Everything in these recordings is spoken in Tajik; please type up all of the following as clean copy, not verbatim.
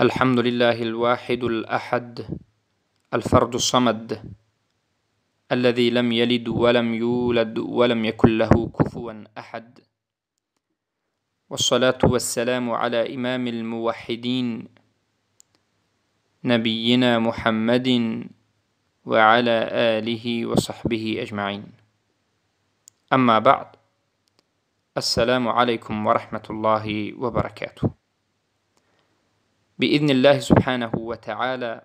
الحمد لله الواحد الأحد الفرد الصمد الذي لم يلد ولم يولد ولم يكن له كفوا أحد، والصلاة والسلام على إمام الموحدين نبينا محمد وعلى آله وصحبه أجمعين. أما بعد، السلام عليكم ورحمة الله وبركاته. بإذن الله سبحانه وتعالى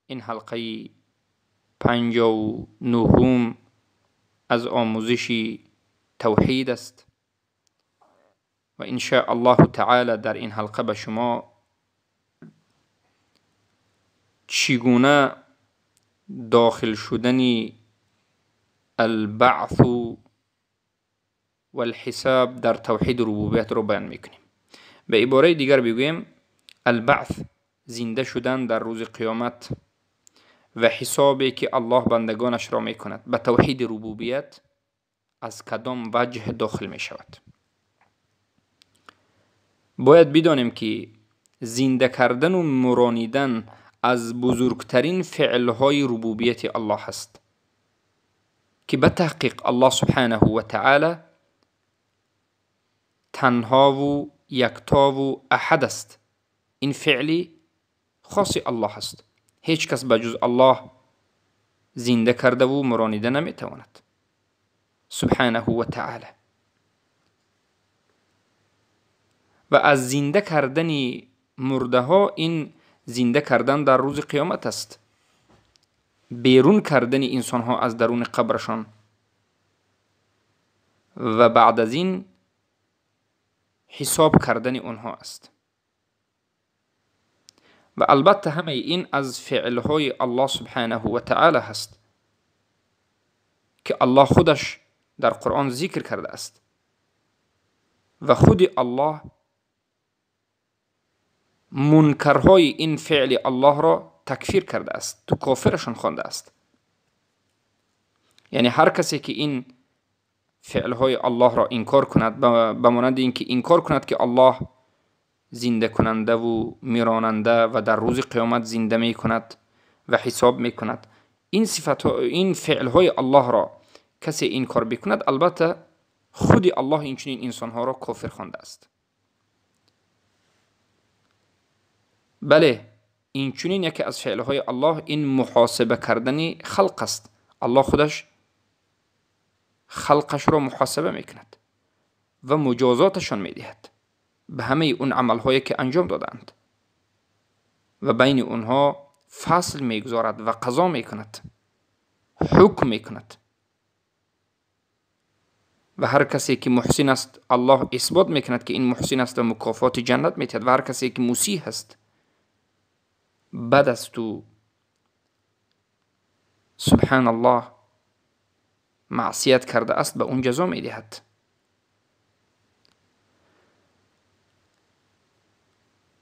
این حلقه 59 از آموزش توحید است و إن شاء الله تعالی در این حلقه به شما چگونه داخل شدن البعث والحساب در توحید ربوبیت رو بیان میکنیم. به عباره دیگر بگوییم البعث زنده شدن در روز قیامت و حسابی که الله بندگانش را میکند به توحید ربوبیت از کدام وجه داخل میشود. باید بدانیم که زنده کردن و مرانیدن از بزرگترین فعلهای ربوبیت الله است که به تحقیق الله سبحانه و تعالی تنها و یکتا و احد است. این فعلی خاص الله است. هیچ کس به جز الله زنده کرده و مرانیده نمیتواند سبحانه و تعالی. و از زنده کردن مرده ها این زنده کردن در روز قیامت است، بیرون کردن انسان ها از درون قبرشان و بعد از این حساب کردن آنها است. و البته همه این از فعلهای الله سبحانه و تعالی هست که الله خودش در قرآن ذکر کرده است و خود الله منکرهای این فعل الله را تکفیر کرده است، تو کافرشان خوانده است. یعنی هر کسی که این فعلهای الله را انکار کند، به مانند اینکه انکار کند که الله زنده کننده و میراننده و در روز قیامت زنده می کند و حساب می کند، این صفت این فعلهای الله را کسی انکار بکند، البته خود الله این چنین انسانها را کافر خوانده است. بله، این چنین یکی از فعلهای الله این محاسبه کردن خلق است. الله خودش خلقش را محاسبه میکند و مجازاتشان میدهد به همه اون عملهایی که انجام دادند و بین اونها فصل میگذارد و قضا میکند، حکم میکند. و هر کسی که محسن است الله اثبات میکند که این محسن است و مکافات جنت میدهد، و هر کسی که مسیح است، بد است و سبحان الله معصیت کرده است، به اون جزا میدهد.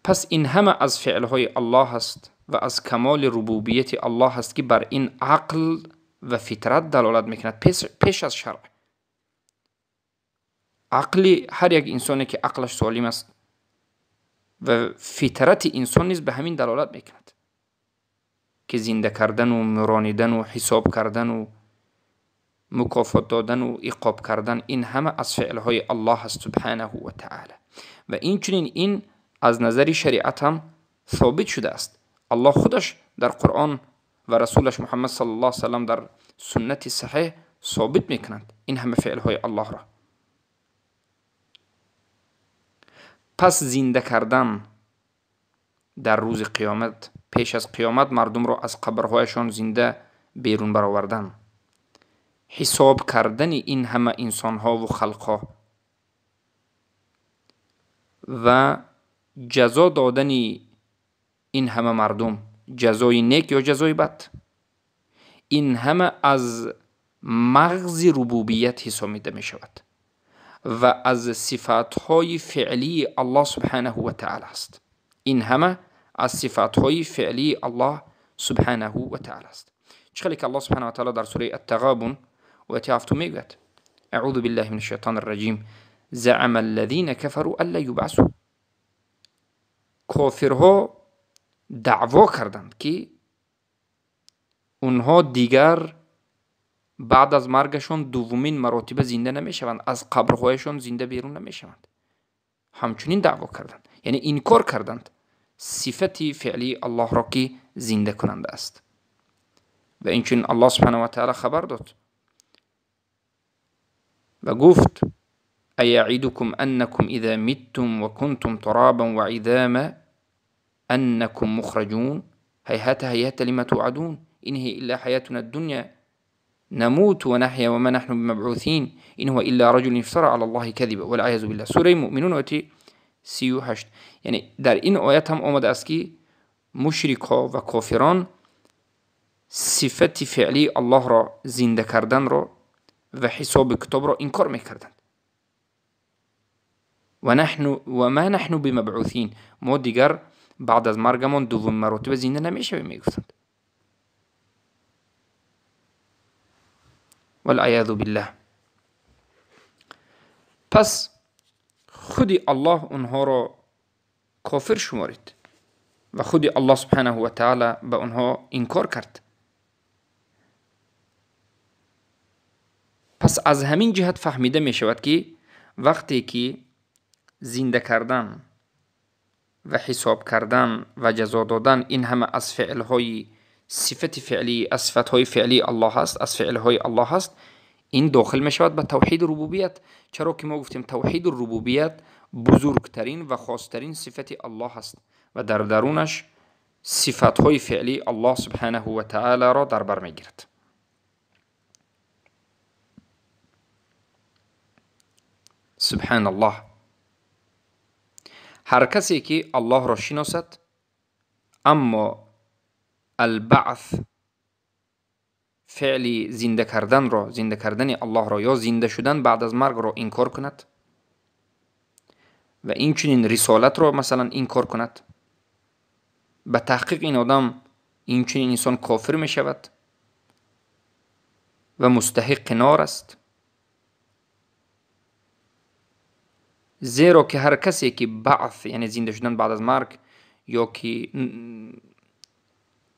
پس این همه از فعلهای الله است و از کمال ربوبیت الله است که بر این عقل و فطرت دلالت میکند پیش از شرع. عقل هر یک انسانی که عقلش سالم است و فطرت انسان نیز به همین دلالت میکند که زنده کردن و مرانیدن و حساب کردن و مکافات دادن و عقاب کردن این همه از فعلهای الله است سبحانه و تعالی. و این چنین این از نظر شریعت هم ثابت شده است. الله خودش در قرآن و رسولش محمد صلی الله علیه و سلم در سنت صحیح ثابت میکنند این همه فعلهای الله را. پس زنده کردن در روز قیامت، پیش از قیامت مردم را از قبرهایشان زنده بیرون برآوردن، حساب کردن این همه انسانها و خلقها و جزا دادن این همه مردم، جزای نیک یا جزای بد، این همه از مغز ربوبیت حسابیده می شود و از صفاتهای فعلی الله سبحانه و تعالی است. این همه از صفاتهای فعلی الله سبحانه و تعالی است. چخلی که الله سبحانه و تعالی در سوره التغابن و 7 میگوید: اعوذ بالله من الشیطان الرجیم، زعم الذین كفروا الا یبعثوا. کافرها даъво карданд, ки онҳо дигар баъд аз маргашон дуввумин маротиба зинда намешаванд, аз қабрҳояшон зинда берун намешаванд. Ҳамчунин даъво карданд, яъне инкор карданд сифати феълии Аллоҳро, ки зинда кунанда аст. Ва инчунин Аллоҳ субҳанаҳу ва таъала хабар дод ва гуфт: أيعدكم أنكم إذا متم وكنتم ترابا وعظاما أنكم مخرجون هيهات هيهات لما توعدون إن هي إلا حياتنا الدنيا نموت ونحيا وما نحن بمبعوثين إن هو إلا رجل افترى على الله كذبا والعياذ بالله. سورة مؤمنون آیه 38. یعنی در این آیت هم آمده است که مشرک ها و کافران صفت فعلی الله را، زنده کردن را و حساب کتاب را انکار میکردند. و نحن و ما نحن بمبعوثین، ما دیگر بعد از مرگمان دوم مرتبه زنده نمیشویم میگفتند. والعیاذ بالله. پس خود الله اونها را کافر شمارید و خود الله سبحانه و تعالی به اونها انکار کرد. پس از همین جهت فهمیده می شود که وقتی که زنده کردن و حساب کردن و جزا دادن این همه از فعلهای صفت فعلی، از صفتهای فعلی الله است، از فعلهای الله است، این داخل می شود به توحید ربوبیت. چرا که ما گفتیم توحید ربوبیت بزرگترین و خاصترین صفت الله است و در درونش صفتهای فعلی الله سبحانه و تعالی را در بر می گیرد. سبحان الله. هر کسی که الله را شناسد اما البعث، فعل زنده کردن را، زنده کردن الله را یا زنده شدن بعد از مرگ را انکار کند و این چنین رسالت را مثلا انکار کند، به تحقیق این آدم، این چنین انسان کافر می شود و مستحق نار است. زیرا که هر کسی که بعث، یعنی زنده شدن بعد از مرگ یا که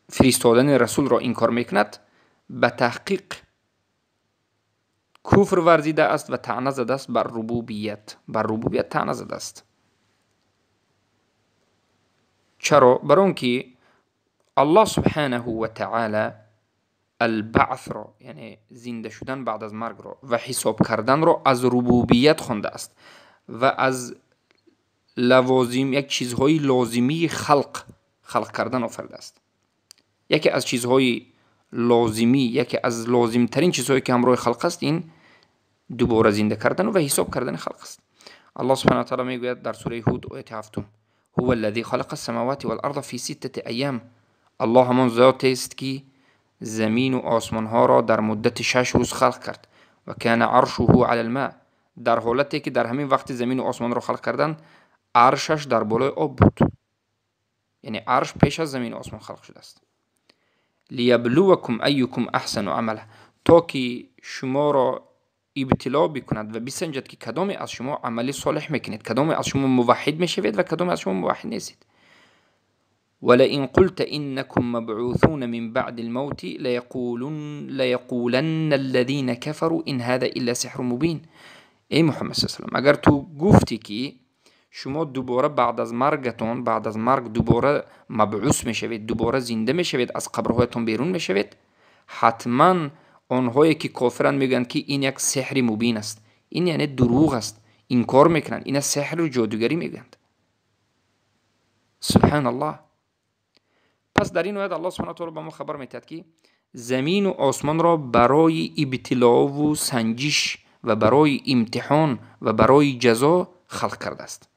فرستادن رسول را انکار میکند، به تحقیق کفر ورزیده است و طعنه زده است بر ربوبیت، بر ربوبیت طعنه زده است. چرا؟ برای آنکه الله سبحانه و تعالی البعث را، یعنی زنده شدن بعد از مرگ را و حساب کردن را از ربوبیت خوانده است و از لوازم، یک چیزهای لازمی خلق کردن آفریده است. یکی از چیزهای لازمی، یکی از لازمترین چیزهایی که همراه خلق است، این دوباره زنده کردن و حساب کردن خلق است. الله سبحانه و تعالی میگوید در سوره هود آیه 7: هو الذی خلق السماوات والارض فی سته ایام. الله همان ذات است که زمین و آسمان ها را در مدت 6 روز خلق کرد و کان عرشه علی الماء. در حالتی که در همین وقت زمین و آسمان را خلق کردن، عرشش در بالای آب بود، یعنی عرش پیش از زمین و آسمان خلق شده است. لیبلوکم ایکم احسن عملا، تا که شما را ابتلا بکند و بسنجد که کدام از شما عمل صالح میکنید، کدام از شما موحد میشوید و کدام از شما موحد نیستید. ولئن قلت انکم مبعوثون من بعد الموت لیقولن الذین كفروا ان هذا الا سحر مبین. ای محمد صلی الله علیه و سلم، اگر تو گفتی که شما دوباره بعد از مرگتون، بعد از مرگ دوباره مبعوث میشوید، دوباره زنده میشوید، از قبرهایتون بیرون میشوید، حتما آنهایی که کافرن میگن که این یک سحر مبین است، این یعنی دروغ است، انکار میکنن، این سحر و جادوگری میگند. سبحان الله. پس در این آیت الله سبحانه و تعالی به ما خبر میدهد که زمین و آسمان را برای ابتلا و سنجش و برای امتحان و برای جزا خلق کرده است.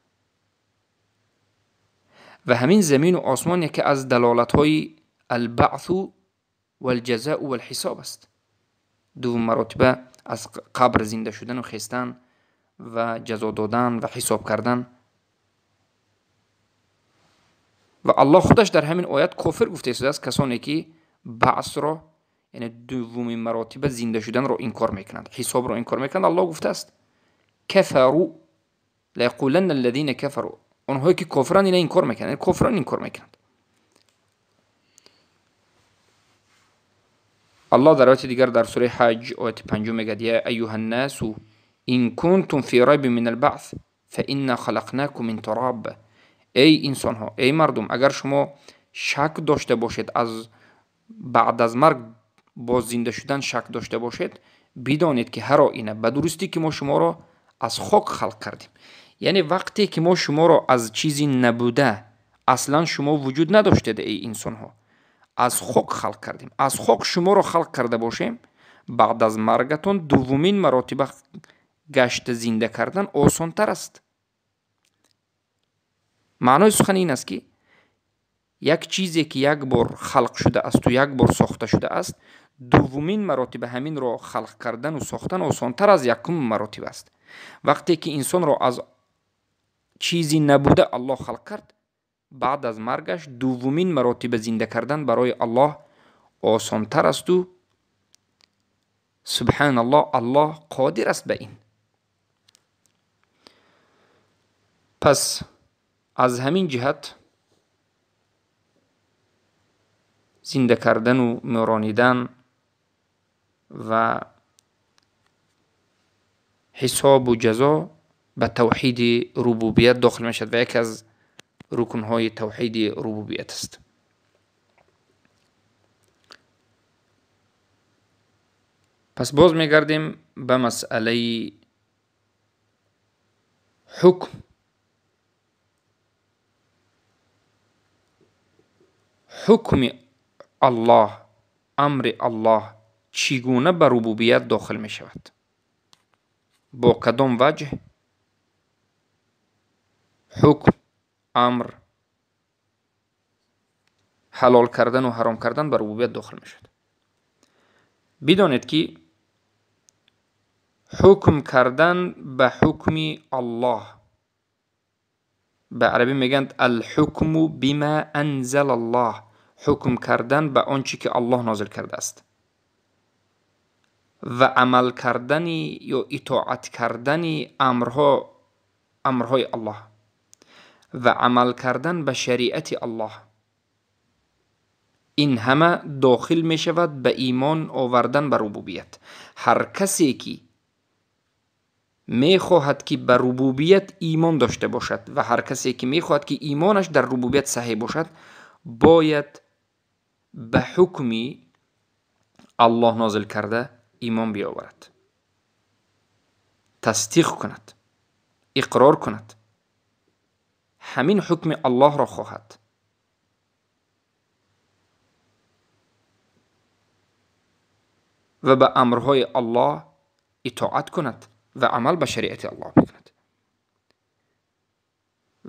و همین زمین و آسمان یکی از دلالت‌های البعث والجزاء والحساب است. دوم مرتبه از قبر زنده شدن و خیستن و جزا دادن و حساب کردن. و الله خودش در همین آیت کافر گفته است کسانی که بعث را، یعنی دومین مراتب زنده شدن را انکار میکنند، حساب را انکار میکنند. الله گفته است کفروا لیقولن الذین کفروا، آنهایی که کافران اینا انکار میکنند، یعنی کافران انکار میکنند. Аллоҳ дар ояти дигар дар сураи Ҳаҷ ояти 5 мегӯяд: я айюҳа ннасу ин кунтум фи райбин мин албаъс фаинна халақнакум мин тураб. Эй инсонҳо, эй мардум, агар шумо шак дошта бошед, аз баъд аз марг боз зинда шудан шак дошта бошед, бидонед ки ҳар оина ба дурустӣ ки мо шуморо аз хок халқ кардем. Яъне вақте ки мо шуморо аз чизи набуда, аслан шумо вуҷуд надоштед, эй инсонҳо, аз хок халқ кардем. Аз хок шуморо халқ карда бошем, баъд аз маргатон дуввумин маротиба гашта зинда кардан осонтар аст. Маънои сухан ин аст ки як чизе ки як бор халқ шуда асту як бор сохта шуда аст, дуввумин маротиба ҳаминро халқ кардану сохтан осонтар аз якум маротиба аст. Вақте ки инсонро аз чизи набуда Аллоҳ халқ кард, баъд аз маргаш дуввумин маротиба зинда кардан барои Аллоҳ осонтар асту субҳаналлоҳ, Аллоҳ қодир аст ба ин. Пас аз ҳамин ҷиҳат зинда кардану мӯронидан ва ҳисобу ҷазо ба тавҳиди рубубият дохил мешавад ва яке аз рукнҳои тавҳиди рубубият аст. Пас боз мегардем ба масъалаи ҳукм. Ҳукми Аллоҳ, амри Аллоҳ чӣ гуна ба рубубият дохил мешавад? Бо кадом ваҷҳ ҳукм, амр, ҳалол кардану ҳаром кардан ба рубубият дохил мешавад? Бидонед ки ҳукм кардан ба ҳукми Аллоҳ, ба арабӣ мегӯянд алҳукму бима анзала Аллоҳ, ҳукм кардан ба он чӣ ки Аллоҳ нозил кардааст ва амал кардани ё итоат кардани амрҳои Аллоҳ ва амал кардан ба шариати Аллоҳ, ин ҳама дохил мешавад ба имон овардан ба рубубият. Ҳар касе ки мехоҳад ки ба рубубият имон дошта бошад ва ҳар касе ки мехоҳад ки имонаш дар рубубият саҳеҳ бошад, бояд ба ҳукми Аллоҳ нозил карда имон биёварад, тасдиқ кунад, иқрор кунад, ҳамин ҳукми Аллоҳро хоҳад. Ва ба амрҳои Аллоҳ итоат кунад ва амал ба шариати Аллоҳ бикунад.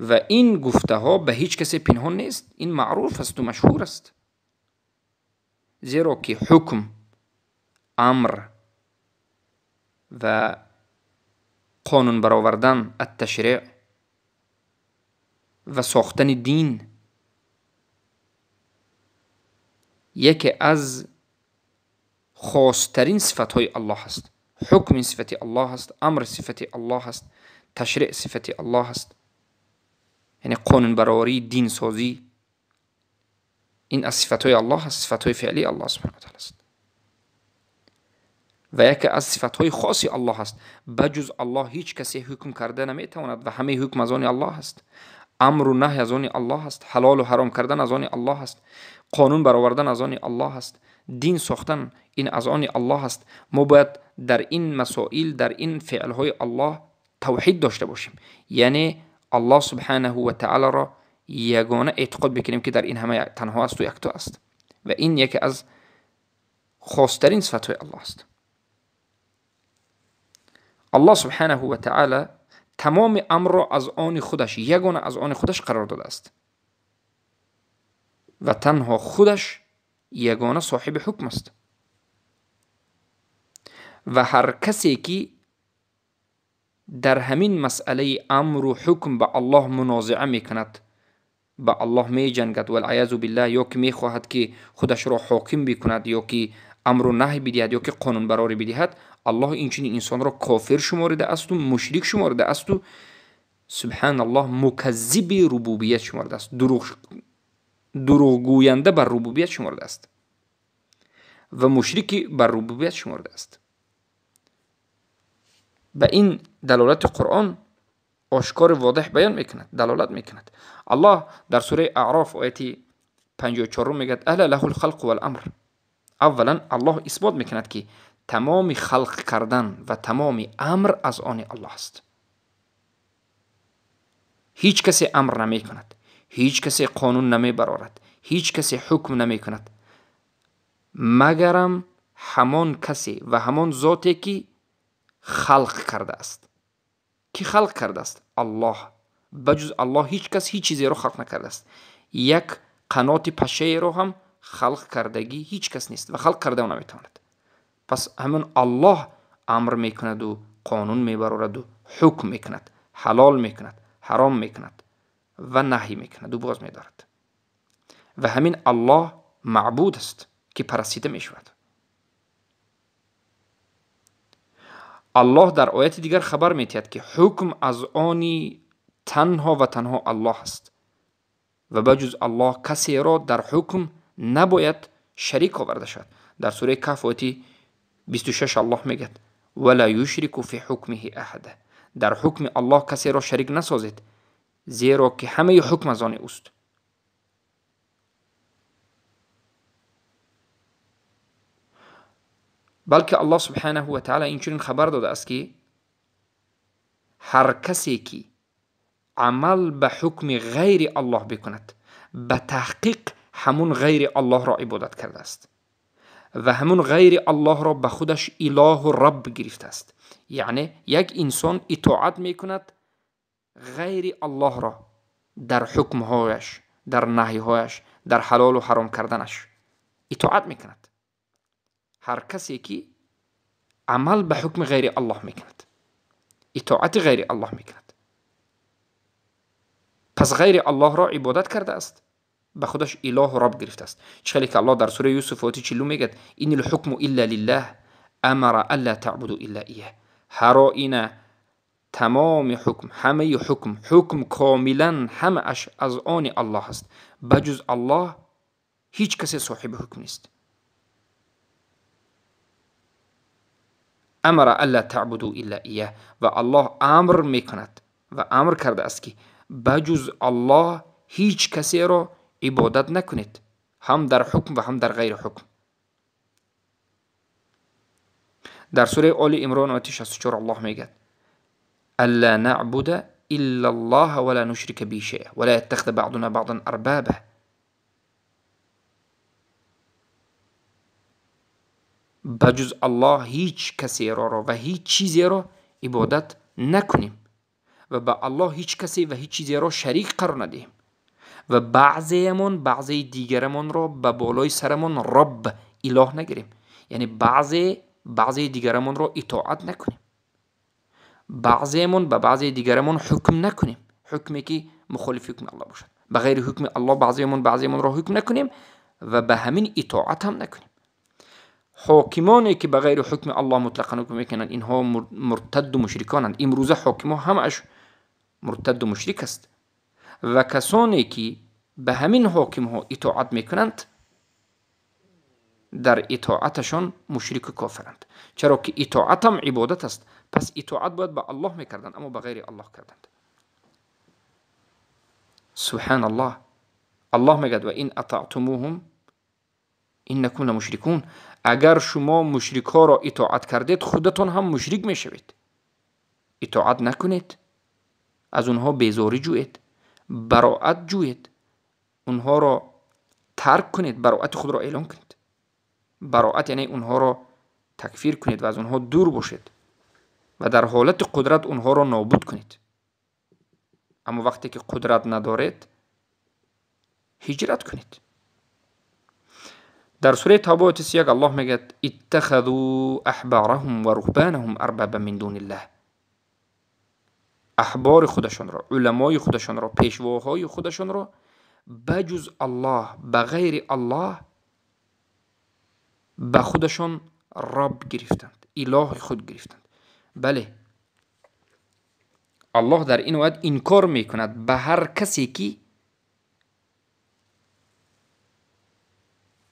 Ва ин гуфтаҳо ба ҳеҷ касе пинҳон нест, ин маъруф асту машҳур аст, зеро ки ҳукм, амр ва қонун баровардан, атташриъ ва сохтани дин яке аз хостарин сифатҳои Аллоҳ аст. Ҳукм ин сифати Аллоҳ аст, амр сифати Аллоҳ аст, ташриъ сифати Аллоҳ аст. Яъне қонунбарорӣ, динсозӣ ин аз сифатҳои Аллоҳ аст, сифатҳои феълии Аллоҳ субҳанаҳу ва таъала аст ва яке аз сифатҳои хоси Аллоҳ аст. Ба ҷуз Аллоҳ ҳеҷ касе ҳукм карда наметавонад ва ҳамаи ҳукм аз они Аллоҳ аст. Амру наҳй аз они Аллоҳ аст, ҳалолу ҳаром кардан аз они Аллоҳ аст, қонун баровардан аз они Аллоҳ аст, дин сохтан ин аз они Аллоҳ аст. Мо бояд дар ин масоил, дар ин феълҳои Аллоҳ тавҳид дошта бошем. Яъне Аллоҳ субҳанаҳу ва таъаларо ягона эътиқод бикунем ки дар ин ҳама танҳо асту якто аст ва ин яке аз хостарин сифатҳои Аллоҳ аст. Аллоҳ субҳанаҳу ва таъала тамоми амрро аз они худаш, ягона аз они худаш қарор додааст ва танҳо худаш ягона соҳиби ҳукм аст ва ҳар касе ки дар ҳамин масъалаи амру ҳукм ба Аллоҳ мунозиа мекунад, ба Аллоҳ меҷангад, валъаязу биллаҳ, ё ки мехоҳад ки худашро ҳоким бикунад, ё ки амру наҳй бидиҳад, ё ки қонунбарорӣ бидиҳад, Аллоҳ инчунин инсонро кофир шуморида асту мушрик шуморида асту субҳаналлоҳ муказзиби рубубият шуморида аст, дурӯғгӯянда бар рубубият шуморида аст. ва мушрики бар рубубият шумурда аст. Ба ин далолати Қуръон ошкор водеҳ баён мекунад, далолат мекунад. Аллоҳ дар сураи Аъроф ояти 54 мегӯяд: «Ала лаҳул халқу вал амр». Аввалан Аллоҳ исбот мекунад, ки тамоми халқ кардан ва тамоми амр аз они Аллоҳ аст. Ҳеҷ касе амр намекунад, ҳеҷ касе қонун намебарорад, ҳеҷ касе ҳукм намекунад, магарам ҳамон касе ва ҳамон зоте ки халқ кардааст. Ки халқ кардааст? Аллоҳ. Ба ҷуз Аллоҳ ҳеҷ кас ҳеҷ чизеро халқ накардааст. Як қаноти пашаеро ҳам халқ кардагӣ ҳеҷ кас нест ва халқ карда наметавонад. Пас ҳамон Аллоҳ амр мекунаду қонун мебарораду ҳукм мекунад, ҳалол мекунад, ҳаром мекунад ва наҳй мекунаду боз медорад. Ва ҳамин Аллоҳ маъбуд аст, ки парастида мешавад. Аллоҳ дар ояти дигар хабар метиҳад, ки ҳукм аз они танҳо ва танҳо Аллоҳ аст ва ба ҷуз Аллоҳ касеро дар ҳукм набояд шарик оварда шавад. Дар сураи Каҳф ояти 26 Аллоҳ мегӯяд: «Ва ла юшрику фи ҳукмиҳи аҳада». Дар ҳукми Аллоҳ касеро шарик насозед, зеро ки ҳамаи ҳукм аз они ӯст. Балки Аллоҳ субҳанаҳу ва таъала инчунин хабар додааст, ки ҳар касе ки амал ба ҳукми ғайри Аллоҳ бикунад, ба таҳқиқ ҳамун ғайри Аллоҳро ибодат кардааст ва ҳамун ғайри Аллоҳро ба худаш илоҳу рабб гирифтааст. Яъне як инсон итоат мекунад ғайри Аллоҳро дар ҳукмҳояш, дар наҳйҳояш, дар ҳалолу ҳаром карданаш итоат мекунад. Ҳар касе ки амал ба ҳукми ғайри Аллоҳ мекунад, итоати ғайри Аллоҳ мекунад, пас ғайри Аллоҳро ибодат кардааст, ба худаш илоҳу рабб гирифтааст. Чӣ хеле ки Аллоҳ дар сураи Юсуф ояти 40 мегӯяд: «Иннал ҳукму илла лиллаҳ амара алла таъбуду илла иyyah». Ҳар оина тамоми ҳукм, ҳамаи ҳукм, ҳукм комилан ҳамааш аз они Аллоҳ аст. Ба ҷуз Аллоҳ ҳеҷ касе соҳиби ҳукм нест. Амара алла таъбуду илла иyyah, ва Аллоҳ амр мекунад ва амр кардааст, ки ба ҷуз Аллоҳ ҳеҷ касеро ибодат накунед, ҳам дар ҳукм ва ҳам дар ғайри ҳукм. Дар сураи Оли Имрон ояти 64 Аллоҳ мегӯяд: «Алла наъбуда илла Аллоҳа ва ла нушрика биҳи шайъа ва ла яттахиза баъдуна баъдан арбаба». Ба ҷуз Аллоҳ ҳеҷ касеро ва ҳеҷ чизеро ибодат накунем ва ба Аллоҳ ҳеҷ касе ва ҳеҷ чизеро шарик қарор надиҳем ва баъзеамон баъзеи дигарамонро ба болои сарамон рабб, илоҳ нагирем. Яъне баъзеи дигарамонро итоат накунем, баъзеамон ба баъзеи дигарамон ҳукм накунем, ҳукме ки мухолифи ҳукми Аллоҳ бошад. Ба ғайри ҳукми Аллоҳ баъзеамон баъзеамонро ҳукм накунем ва ба ҳамин итоат ҳам накунем. Ҳокимоне ки ба ғайри ҳукми Аллоҳ мутлақан ҳукм мекунанд, инҳо муртадду мушриконанд. Имрӯза ҳокимҳо ҳамааш муртадду мушрик аст ва касоне ки ба ҳамин ҳокимҳо итоат мекунанд, дар итоаташон мушрику кофиранд. Чаро ки итоат ҳам ибодат аст, пас итоат бояд ба Аллоҳ мекарданд, аммо ба ғайри Аллоҳ карданд. Субҳаналлоҳ. Аллоҳ мегӯяд: «Ва ин атаътумуҳум иннакум ламушрикун». Агар шумо мушрикҳоро итоат кардед, худатон ҳам мушрик мешавед. Итоат накунед, аз онҳо безорӣ ҷӯед, бароат ҷӯед, онҳоро тарк кунед, бароати худро эълон кунед. Бароат яъне онҳоро такфир кунед ва аз онҳо дур бошед ва дар ҳолати қудрат онҳоро нобуд кунед. Аммо вақте ки қудрат надоред, ҳиҷрат кунед. Дар сураи Тавба ояти 31 Аллоҳ мегӯяд: «Иттахазу аҳбораҳум ва руҳбонаҳум арбаба мин дуниллаҳ». Аҳбори худашонро, уламои худашонро, пешвоҳои худашонро ба ҷуз Аллоҳ, ба ғайри Аллоҳ ба худашон раб гирифтанд, илоҳи худ гирифтанд. Бале, Аллоҳ дар ин оят инкор мекунад ба ҳар касе ки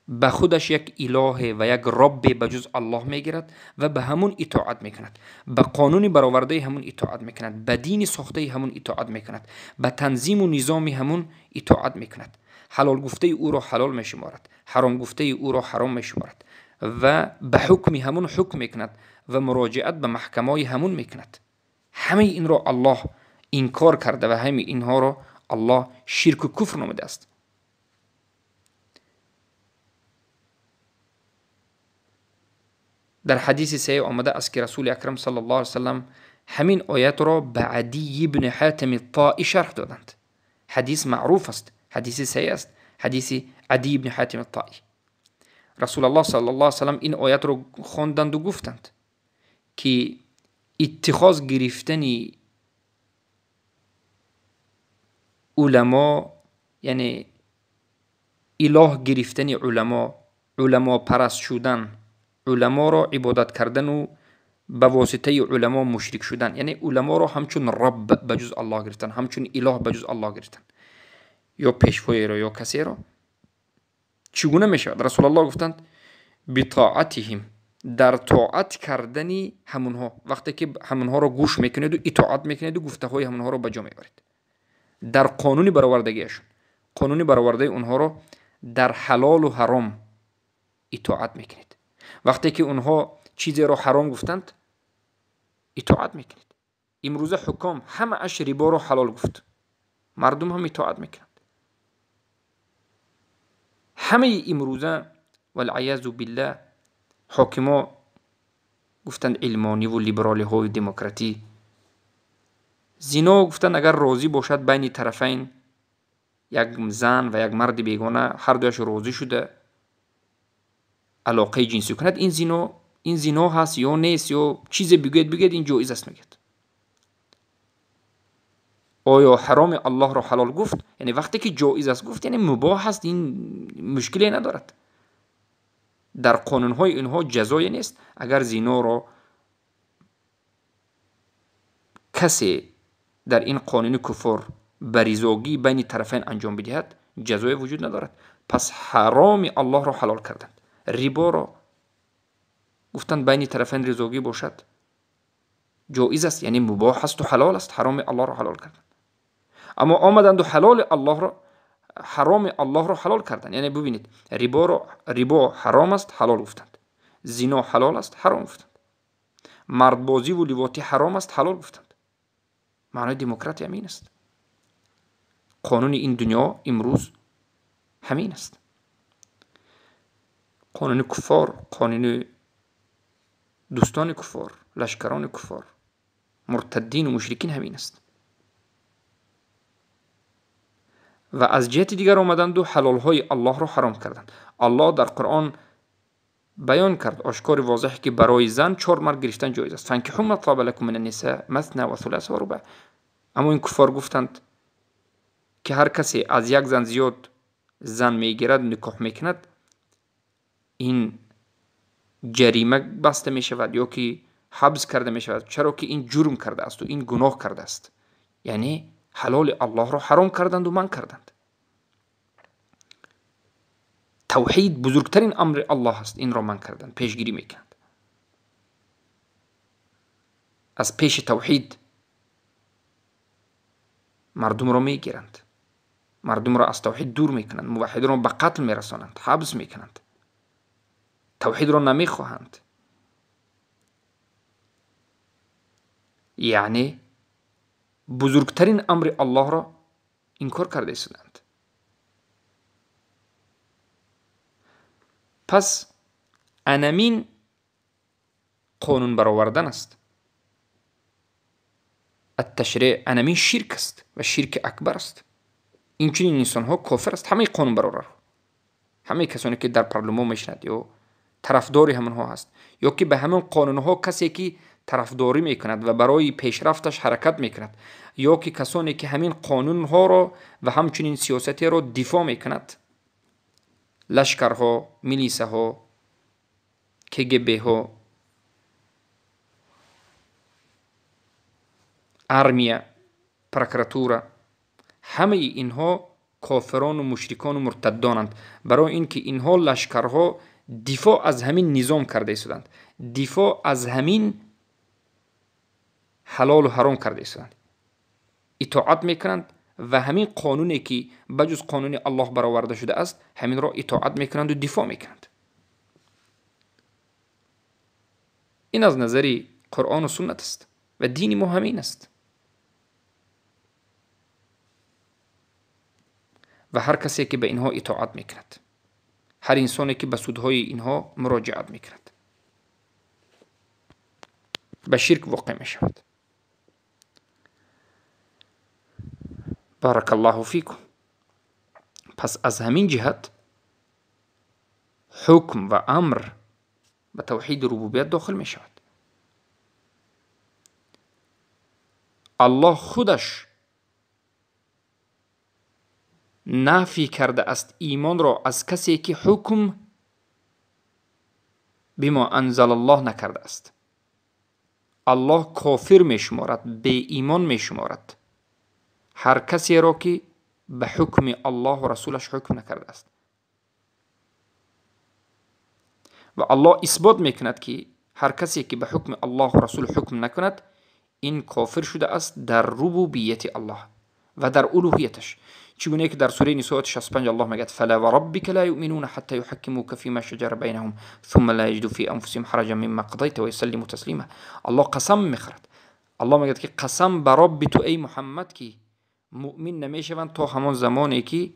ба худаш як илоҳе ва як роббе ба ҷуз Аллоҳ мегирад ва ба ҳамун итоат мекунад, ба қонуни баровардаи ҳамун итоат мекунад, ба дини сохтаи ҳамун итоат мекунад, ба танзиму низоми ҳамун итоат мекунад. Ҳалол гуфтаи ӯро ҳалол мешуморад, ҳаром гуфтаи ӯро ҳаром мешуморад ва ба ҳукми ҳамун ҳукм мекунад ва муроҷиат ба маҳкамаҳои ҳамун мекунад. Ҳамаи инро Аллоҳ инкор карда ва ҳамаи инҳоро Аллоҳ ширку куфр номидааст. Дар ҳадиси саҳеҳ омада аст, ки Расули Акрам саллаллоҳу алайҳи васаллам ҳамин оятро ба Адий ибни Ҳотами Тоӣ шарҳ доданд. Ҳадис маъруф аст, ҳадиси саҳеҳ аст, ҳадиси Адий ибни Ҳотами Тоӣ. Расулаллоҳ саллаллоҳу алайҳи васаллам ин оятро хонданду гуфтанд, ки иттихоз гирифтани уламо, яъне илоҳ гирифтани уламо, уламопараст шудан, уламоро ибодат кардану ба воситаи уламо мушрик шудан, яъне уламоро ҳамчун рабб ба ҷуз Аллоҳ гирифтан, ҳамчун илоҳ ба ҷуз Аллоҳ гирифтан, ё пешвоеро ё касеро, чӣ гуна мешавад? Расулаллоҳ гуфтанд: битоатиҳим, дар тоат кардани ҳамунҳо, вақте ки ҳамунҳоро гӯш мекунеду итоат мекунеду гуфтаҳои ҳамунҳоро ба ҷо меоред, дар қонуни баровардагиашон, қонуни баровардаи онҳоро дар ҳалолу ҳаром итоат мекунед. Вақте ки онҳо чизеро ҳаром гуфтанд, итоат мекунед. Имрӯза ҳуком ҳамааш риборо ҳалол гуфт, мардум ҳам итоат мекунанд. Ҳамаи имрӯза валъаязу биллаҳ ҳокимо гуфтанд илмониву либералиҳою демократӣ, зино гуфтанд агар розӣ бошад байни тарафайн, як зан ва як марди бегона ҳар дуяш розӣ шуда алоқаи ҷинсӣ кунад, ин зино ҳаст ё нест, ё чизе бигӯяд, бигӯяд ин ҷоиз аст мегӯяд. Оё ҳароми Аллоҳро ҳалол гуфт? Яъне вақте ки ҷоиз аст гуфт, яъне мубоҳ аст, ин мушкиле надорад. Дар қонунҳои инҳо ҷазое нест. Агар зиноро касе дар ин қонуни куфр ба ризогӣ байни тарафайн анҷом бидиҳад, ҷазое вуҷуд надорад. Пас ҳароми Аллоҳро ҳалол карданд. Риборо гуфтанд байни тарафайн ризогӣ бошад, ҷоиз аст, яъне мубоҳ асту ҳалол аст, ҳароми Аллоҳро ҳалол карданд. Аммо омаданду ҳалоли Аллоҳро, ҳароми Аллоҳро ҳалол карданд. Яъне бубинед, рибо ҳаром аст, ҳалол гуфтанд. Зино ҳалол аст, ҳаром гуфтанд. Мардбозиву ливотӣ ҳаром аст, ҳалол гуфтанд. Маънои демократия ҳамин аст. Қонуни ин дунё имрӯз ҳамин аст. Қонуни куффор, қонуни дӯстони куффор, лашкарони куффор, муртаддину мушрикин ҳамин аст. Ва аз ҷиҳати дигар омаданду ҳалолҳои Аллоҳро ҳаром карданд. Аллоҳ дар Қуръон баён кард ошкори возеҳ, ки барои зан 4 мард гирифтан ҷоиз аст. Фанкиҳу ма тоба лакум мина ниса масна ва суласа ва рубаъ. Аммо ин куффор гуфтанд, ки ҳар касе аз як зан зиёд зан мегирад, никоҳ мекунад, ин ҷарима баста мешавад ё ки ҳабс карда мешавад, чаро ки ин ҷурм кардаасту ин гуноҳ кардааст. Яъне ҳалоли Аллоҳро ҳаром карданду манъ карданд. Тавҳид бузургтарин амри Аллоҳ аст, инро манъ карданд, пешгирӣ мекунанд. Аз пеши тавҳид мардумро мегиранд, мардумро аз тавҳид дур мекунанд, муваҳҳидонро ба қатл мерасонанд, ҳабс мекунанд, тавҳидро намехоҳанд. Яъне бузургтарин амри Аллоҳро инкор карда истоданд. Пас анамин қонун баровардан аст. Атташриъ анамин ширк аст ва ширки акбар аст. Инчунин инсонҳо кофир аст. Ҳамаи қонунбарорарҳо, ҳамаи касоне ки дар парлумон мешинад ё тарафдори ҳамонҳо ҳаст, ё ки ба ҳамон қонунҳо касе ки тарафдорӣ мекунад ва барои пешрафташ ҳаракат мекунад, ё ки касоне ки ҳамин қонунҳоро ва ҳамчунин сиёсатеро дифоъ мекунад, лашкарҳо, милисаҳо, КГБ-ҳо, армия, прокуратура, ҳамаи инҳо кофирон ва мушрикон ва муртаддонанд, барои ин ки инҳо лашкарҳо дифоъ аз ҳамин низом карда истоданд, дифоъ аз ҳамин ҳалолу ҳаром карда истоданд, итоат мекунанд ва ҳамин қонуне ки ба ҷуз қонуни Аллоҳ бароварда шудааст, ҳаминро итоат мекунанд ва дифоъ мекунанд. Ин аз назари Қуръону суннат аст ва дини мо ҳамин аст. Ва ҳар касе ки ба инҳо итоат мекунад, ҳар инсоне ки ба судҳои инҳо муроҷиат мекунад, ба ширк воқеъ мешавад. Барак Аллоҳу фикум. Пас аз ҳамин ҷиҳат ҳукм ва амр ба тавҳиди рубубият дохил мешавад. Аллоҳ худаш нафӣ кардааст имонро аз касе ки ҳукм бима анзалаллоҳ накардааст. Аллоҳ кофир мешуморад, беимон мешуморад ҳар касеро ки ба ҳукми Аллоҳу расулаш ҳукм накардааст. Ва Аллоҳ исбот мекунад ки ҳар касе ки ба ҳукми Аллоҳу расул ҳукм накунад, ин кофир шудааст дар рубубияти Аллоҳ ва дар улуҳияташ. Чигуне ки дар сураи Нисо ояти 65 Аллоҳ мегӯяд: фала ва роббика ла юъминуна ҳатта юҳаккимука фима шаҷара байнаҳум сумма ла яҷиду фи анфусиҳим ҳараҷан мимма қазайта ва юсаллиму таслима. Аллоҳ қасам мехӯрад. Аллоҳ мегӯяд ки қасам ба робби ту эй Муҳаммад ки муъмин намешаванд то ҳамон замоне ки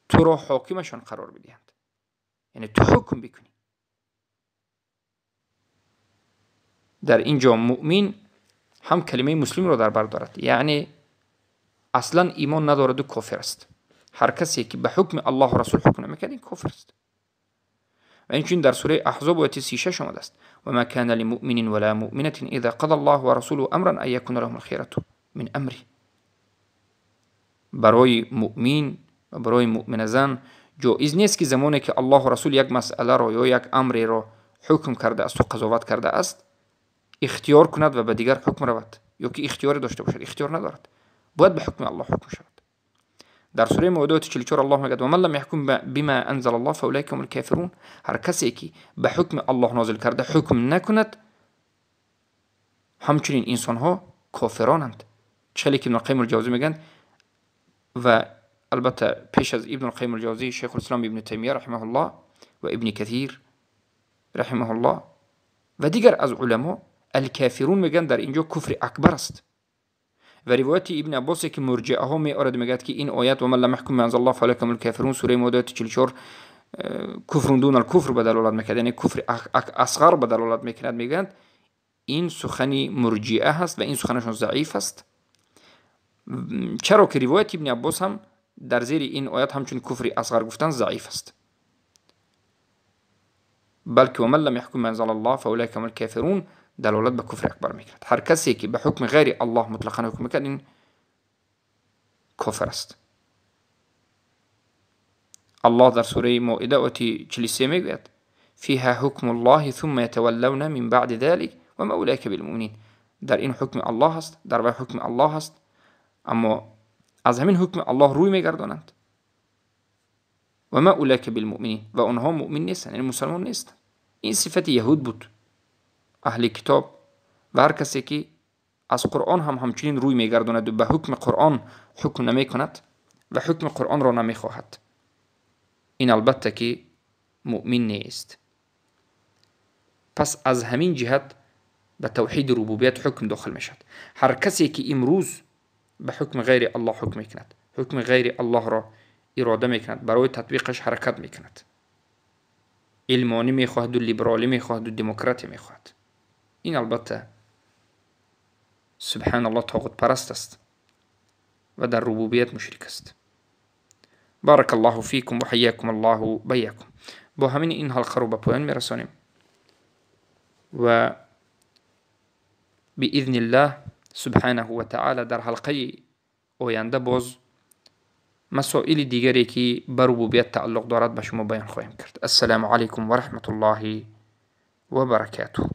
туро ҳокимашон қарор бидиҳанд, яъне ту ҳукм бикунӣ. Дар ин ҷо муъмин ҳам калимаи муслимро дар бар дорад, яъне аслан имон надораду кофир аст. Ҳар касе ки ба ҳукми Аллоҳу расул ҳукм намекард, ин кофир аст. Ва инчунин дар сураи Аҳзоб ояти 36 омадааст: ва ма кана лимуъминин ва ла муъминатин иза қада Аллоҳу ва расулуҳу амран ан якуна лаҳумул хирату мин амриҳ. Барои муъмин ва барои муъмина зан ҷоиз нест ки замоне ки Аллоҳу расул як масъаларо ё як амреро ҳукм кардааст ва қазоват кардааст, ихтиёр кунад ва ба дигар ҳукм равад ё ки ихтиёре дошта бошад. Ихтиёр надорад, бояд ба ҳукми Аллоҳ ҳукм шавад. Дар сураи Моида ояти 44 Аллоҳ мегӯяд: ва ман лам яҳкум бима анзалаллоҳ фаулайка ҳумул кофирун. Ҳар касе ки ба ҳукми Аллоҳ нозил карда ҳукм накунад, ҳамчунин инсонҳо кофиронанд. Чӣ ки Ибн Қайим ал-Ҷавзӣ мегӯянд, ва албатта пеш аз Ибн Қайим ал-Ҷавзӣ Шайхул-Ислом Ибн Таймия раҳимаҳуллоҳ ва Ибн Касир раҳимаҳуллоҳ ва дигар аз уламо ал-кофирун мегӯянд дар инҷо куфри акбар аст. Ва ривояти Ибн Аббосе ки мурҷиаҳо меорад мегӯяд ки ин оят ва ман лам яҳкум бима анзалаллоҳ фаулайка ҳумул кофирун сураи Моида ояти 44 куфрун дунал куфр ба далолат мекунад, яъне куфри асғар ба далолат мекунад. Мегӯянд ин сухани мурҷиа ҳаст ва ин суханашон заиф аст. Чаро ки ривояти Ибн Аббос ҳам дар зери ин оят ҳамчун куфри асғар гуфтан заиф аст. Балки ва ман лам яҳкум бима анзалаллоҳ фаулайка ҳумул кофирун далолат ба куфри акбар мекунад. Ҳар касе ки ба ҳукми ғайри Аллоҳ мутлақан ҳукм мекунад, ин кофир аст. Аллоҳ дар сураи Моида ояти 43 мегӯяд: фиҳа ҳукмуллоҳи сумма ятаваллавна мин баъди залик ва ма улайка билмуъминин. Дар ин ҳукми Аллоҳ аст, дар вай ҳукми Аллоҳ аст, аммо аз ҳамин ҳукми Аллоҳ рӯй мегардонанд. Ва ма улайка билмуъминин, ва онҳо муъмин нестанд, яъне мусалмон нестанд. Ин сифати яҳуд буд, аҳли китоб ва ҳар касе ки аз Қуръон ҳам ҳамчунин рӯй мегардонаду ба ҳукми Қуръон ҳукм намекунад ва ҳукми Қуръонро намехоҳад, ин албатта ки муъмин нест. Пас аз ҳамин ҷиҳат ба тавҳиди рубубият ҳукм дохил мешавад. Ҳар касе ки имрӯз ба ҳукми ғайри Аллоҳ ҳукм мекунад, ҳукми ғайри Аллоҳро ирода мекунад, барои татбиқаш ҳаракат мекунад, илмонӣ мехоҳаду либералӣ мехоҳаду демократия мехоҳад, ин албатта субҳаналлоҳ тоғутпараст аст ва дар рубубият мушрик аст. Баракаллоҳу фикум ва ҳайякум Аллоҳу байякум. Бо ҳамин ин ҳалқаро ба поён мерасонем ва биизниллаҳ субҳанаҳу ва таъала дар ҳалқаи оянда боз масоили дигаре ки ба рубубият тааллуқ дорад ба шумо баён хоҳем кард. Ассалому алайкум ва раҳматуллоҳи ва баракатуҳ.